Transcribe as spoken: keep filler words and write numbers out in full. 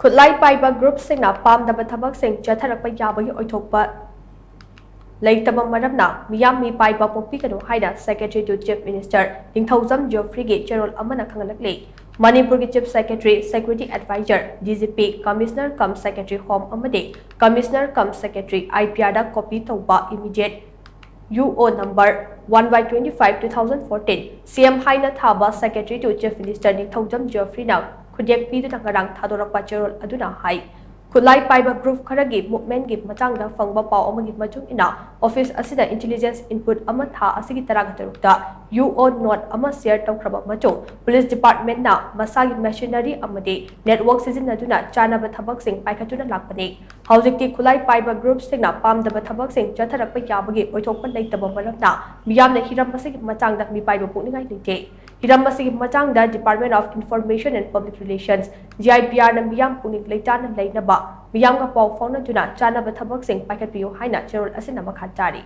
ꯈꯨꯠꯂꯥꯏ ꯄꯥꯏꯕ ꯒ꯭ꯔꯨꯞꯁꯤꯡꯅ ꯄꯥꯝꯗꯕ ꯊꯕꯛꯁꯤꯡ ꯆꯠꯊꯔꯛꯄ ꯌꯥꯕꯒꯤ ꯑꯣꯏꯊꯣꯛꯄ ꯂꯩꯇꯕ ꯃꯔꯝꯅ ꯃꯤꯌꯥꯝ ꯃꯤꯄꯥꯏꯕ ꯄꯣꯛꯄꯤꯒꯅꯨ ꯍꯥꯏꯅ Secretary to Chief Minister ꯅꯤꯡꯊꯧꯖꯝ ꯖꯣꯐ꯭ꯔꯤꯒꯤ ꯆꯦꯔꯣꯜ ꯑꯃꯅ ꯈꯪꯍꯜꯂꯛꯂꯤ꯫ ꯃꯅꯤꯄꯨꯔꯒꯤ Chief Secretary, Security Advisor, D G P, Commissioner cum Secretary Home ꯑꯃꯗꯤ Commissioner cum Secretary I P R the copy ꯇꯧꯕ immediate U O number one by twenty-five two thousand fourteen, C M ꯍꯥꯏꯅ ꯊꯥꯕ Secretary to Chief Minister ꯅꯤꯡꯊꯧꯖꯝ ꯖꯣꯐ꯭ꯔꯤꯅ ꯈꯨꯗꯦꯛ ꯄꯤꯗꯨꯅ ꯉꯔꯥꯡ ꯊꯥꯗꯣꯔꯛꯄ ꯆꯦꯔꯣꯜ ꯑꯗꯨꯅ ꯍꯥꯏ, ꯈꯨꯠꯂꯥꯏ ꯄꯥꯏꯕ ꯒ꯭ꯔꯨꯞ ꯈꯔꯒꯤ ꯃꯨꯚꯃꯦꯟꯒꯤ ꯃꯇꯥꯡꯗ ꯐꯪꯕ ꯄꯥꯎ ꯑꯃꯒꯤ ꯃꯇꯨꯡ ꯏꯟꯅ, ꯑꯣꯐꯤꯁ ꯑꯁꯤꯗ ꯏꯟꯇꯦꯂꯤꯖꯦꯟꯁ ꯏꯟꯄꯨꯠ ꯑꯃ ꯊꯥ ꯑꯁꯤꯒꯤ ꯇꯔꯥꯒ ꯇꯔꯨꯛꯇ U O note ꯑꯃ ꯁꯤꯌꯔ ꯇꯧꯈ꯭ꯔꯕ ꯃꯇꯨꯡ, ꯄꯨꯂꯤꯁ ꯗꯤꯄꯥꯔꯠꯃꯦꯟꯅ ꯃꯁꯥꯒꯤ ꯃꯦꯁꯤꯅꯔꯤ ꯑꯃꯗꯤ ꯅꯦꯠꯋꯥꯔꯛ ꯁꯤꯖꯤꯟꯅꯗꯨꯅ ꯆꯥꯅꯕ ꯊꯕꯛꯁꯤꯡ ꯄꯥꯏꯈꯠꯇꯨꯅ ꯂꯥꯛꯄꯅꯤ꯫ ꯍꯧꯖꯤꯛꯇꯤ ꯈꯨꯠꯂꯥꯏ ꯄꯥꯏꯕ ꯒ꯭ꯔꯨꯞꯁꯤꯡꯅ ꯄꯥꯝꯗꯕ ꯊꯕꯛꯁꯤꯡ ꯆꯠꯊꯔꯛꯄ ꯌꯥꯕꯒꯤ ꯑꯣꯏꯊꯣꯛꯄ ꯂꯩꯇꯕ ꯃꯔꯝꯅ ꯃꯤꯌꯥꯝꯅ ꯍꯤꯔꯝ ꯑꯁꯤꯒꯤ ꯃꯇꯥꯡꯗ ꯃꯤꯄꯥꯏꯕ ꯄꯣꯛꯅꯤꯡꯉꯥꯏ ꯂꯩꯇꯦ꯫ ꯍꯤꯔꯝ ꯑꯁꯤꯒꯤ ꯃꯇꯥꯡꯗ Department of Information and Public Relations, D I P R ꯅ ꯃꯤꯌꯥꯝ ꯄꯨꯛꯅꯤꯡ ꯂꯩꯇꯥꯅ ꯂꯩꯅꯕ ꯃꯤꯌꯥꯝꯒ ꯄꯥꯎ ꯐꯥꯎꯅꯗꯨꯅ ꯆꯥꯅꯕ ꯊꯕꯛꯁꯤꯡ ꯄꯥꯏꯈꯠꯄꯤꯌꯨ ꯍꯥꯏꯅ ꯆꯦꯔꯣꯜ ꯑꯁꯤꯅ ꯃꯈꯥ ꯇꯥꯔꯤ꯫